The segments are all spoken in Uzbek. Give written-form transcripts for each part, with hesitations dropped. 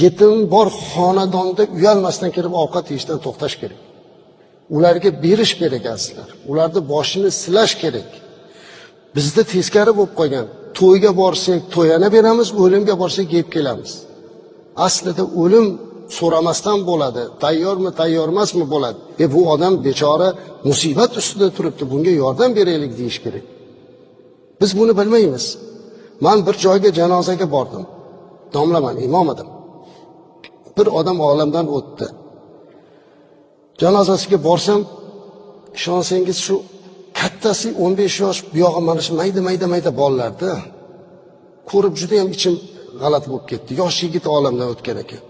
Yetim bor xonadonda uyalmasdan kirib ovqat yeyishdan to'xtash kerak. Ularga berish kerak, azizlar. Ularni boshini silash kerak. Bizda teskari bo'lib qolgan. To'yga borsak to'yana beramiz, o'limga borsak yeb kelamiz. Aslida o'lim so'ramasdan bo'ladi. Tayyormi, tayyor emasmi bo'ladi. Bu odam bechora musibat ustida turibdi, bunga yordam beraylik deyish kerak. Biz buni bilmaymiz. Man bir joyga janozaga bordim. Domlaman, imom edim. Bir odam olamdan o'tdi. Janozasiga borsam, ishonsangiz, shu kattasi 15 yosh, buyog'i mana shu mayda mayda mayda bolalarda. Ko'rib juda ham ichim g'alati bo'lib ketdi. Yosh yigit olamdan o'tgan ekan.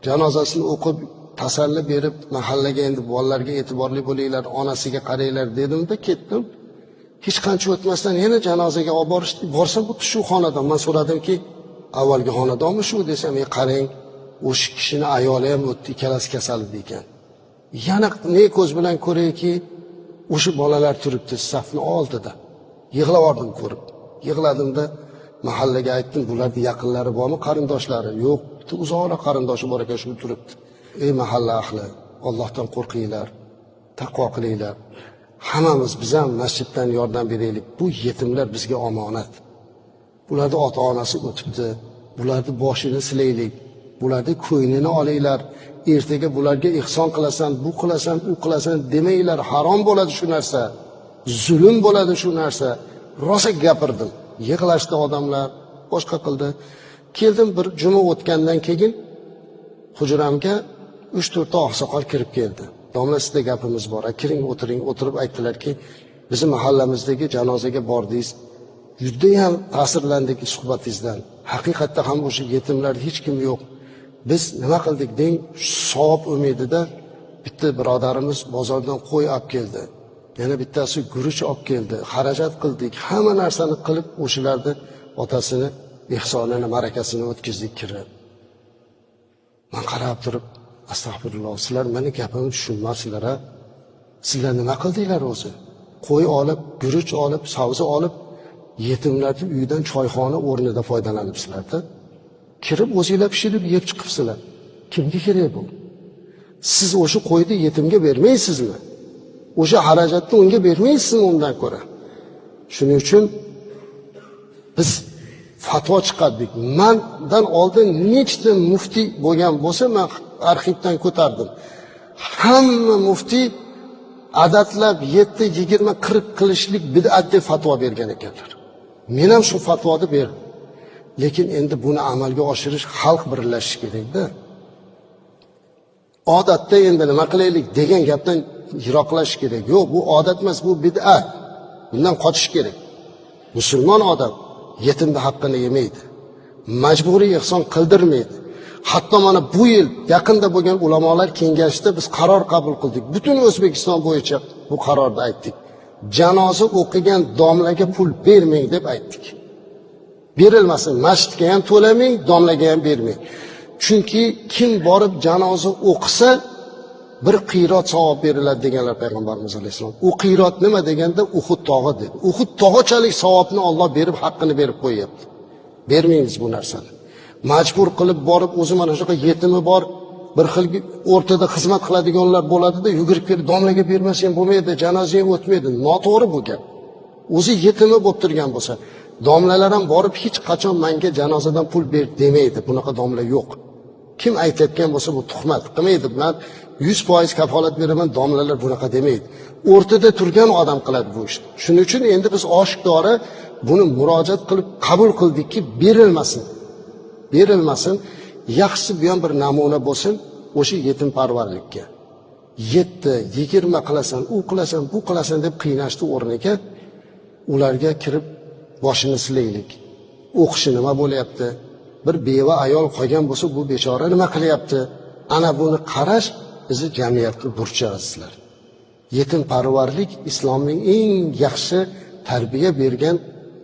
Janozasini o'qib, tasalli berib, mahallaga endi bolalarga e'tiborli bo'linglar, onasiga qaranglar dedimda ketdim. Hech qancha o'tmasdan yana janozaga olib borishdi. Borsam, bu shu xonadon. Men so'radimki, avvalgi xonadonmi shu desam, qarang, o'sha kishini ayoli ham o'tdi, ikkalasi kasal edi ekan. Yana ne ko'z bilan ko'rayki, o'sha bolalar turibdi safni oldida. Yig'lavordim ko'rib. Yig'ladimda mahallaga aytdim, bularning yaqinlari bormi, qarindoshlari? Yo'q, bitta uzoqroq qarindoshi bor ekan, shu turibdi. Ey mahalla ahli, Allohdan qo'rqinglar, taqvo qilinglar. Hammamiz biz ham masjiddan yordam beraylik. Bu yetimlar bizga omonat. Bularning ota-onasi o'tibdi. Bularni boshini silaylik. Bularni ko'nglini olinglar. Ertaga bularga ihson qilasan, bu qilasan, u qilasan demanglar, harom bo'ladi shu narsa. Zulm bo'ladi shu narsa. Rosa gapirdim. Yig'lashdi odamlar, boshqa qildi. Keldim, bir juma o'tgandan keyin hujramga 3-4 ta oqsoqol kirib keldi. Domla, sizda gapimiz bor. Kiring, o'tiring. O'tirib aytdilarki, bizni mahallamizdagi janozaga bordingiz. Juda ham ta'sirlandik suhbatingizdan. Haqiqatda ham o'sha yetimlar hech kim yo'q. Biz nima qildik deng, savob umidida bitta birodarimiz bozordan qo'y olib keldi. Yana bittasi guruch olib keldi. Xarajat qildik. Hamma narsani qilib o'shalarni otasini ihsonini, marakasini o'tkazdik kirib. Men qarab turib, astag'firulloh, sizlar meni gapimni tushunmasizlar a? Sizlar nima qildinglar o'zi? Qo'y olib, guruch olib, savzi olib, yetimlarning uyidan choyxona o'rnida foydalanibsizlar-da. Kirib o'zinglar pishirib yeb chiqibsizlar. Kimga kerak bu? Siz o'sha qo'yni yetimga bermaysizmi? O'sha xarajatni unga bermaysizmi undan ko'ra? Shuning uchun biz fatvo chiqardik. Mandan oldin nechta muftiy bo'lgan bo'lsa, men arxivdan ko'tardim. Hamma muftiy adatlab 7, 20, 40 qilishlik bid'at deb fatvo bergan ekanlar. Men ham shu fatvoni berdim. Lekin endi buni amalga oshirish xalq birlashishi kerak-da. Odatda endi nima qilaylik degan gapdan yiroqlashish kerak. Yo'q, bu odat emas, bu bid'at. Bundan qochish kerak. Musulmon odam yetimni haqqini yemaydi. Majburiy ihson qildirmaydi. Hatto mana bu yil yaqinda bo'lgan ulamolar kengashida biz qaror qabul qildik. Butun O'zbekiston bo'yicha bu qarorni aytdik. Janoza o'qigan domlaga pul bermang deb aytdik. Berilmasin, masjidga ham to'lamang, domlaga ham bermang. Chunki kim borib janoza o'qisa, bir qiyrat savob beriladi deganlar payg'ambarimiz alayhissalom. U qiyrat nima deganda Uhud tog'i dedi. Uhud tog'ichalik savobni Alloh berib, haqqini berib qo'yyapti. Bermaymiz bu narsani. Majbur qilib borib, o'zi mana shunaqa yetimi bor, bir xil o'rtada xizmat qiladiganlar bo'ladida, yugurib kelib domlaga bermasa ham bo'lmaydi, janoza ham o'tmaydi. Noto'g'ri bu gap. O'zi yetimi bo'lib turgan bo'lsa, domlalar ham borib hech qachon menga janozadan pul ber demaydi. Bunaqa domla yo'q. Kim aytayotgan bo'lsa bu tuhmat qilmaydi. Men 100% kafolat beraman, domlalar bunaqa demaydi. O'rtada turgan odam qiladi bu ishni. Shuning uchun endi biz oshkora buni murojaat qilib qabul qildikki, berilmasin. Berilmasin. Yaxshisi bu ham bir namuna bo'lsin o'sha yetimparvarlikka. 7, 20 qilasan, u qilasan, bu qilasan deb qiynashni o'rniga ularga kirib boshini silaylik. O'qishi nima bo'lyapti? Bir beva ayol qolgan bo'lsa, bu bechora nima qilyapti? Ana buni qarash bizni jamiyatga burchi, azizlar. Yetimparvarlik islomning eng yaxshi tarbiya bergan,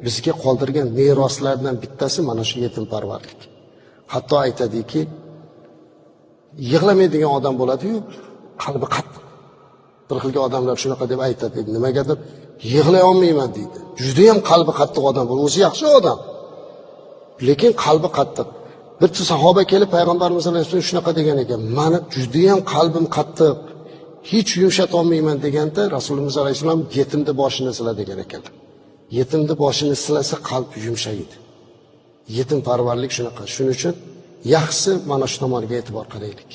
bizga qoldirgan meroslaridan bittasi mana shu yetimparvarlik. Hatto aytadiki, yig'lamaydigan odam bo'ladi-yu, qalbi qattiq. Bir xilgi odamlar shunaqa deb aytadi, nimagadir yig'lay olmayman deydi. Juda ham qalbi qattiq odam bo'ladi, o'zi yaxshi odam. Lekin qalbi qattiq. Bir sahoba kelib payg'ambarimiz alayhissalom shunaqa degan ekan: mani judayam qalbim qattiq, hech yumshata olmayman deganda Rasulimiz alayhissalom yetimni boshini sila degan ekanlar. Yetimni boshini silasa qalb yumshaydi. Yetimparvarlik shunaqa. Shuning uchun yaxshisi mana shu tomonga e'tibor qaraylik.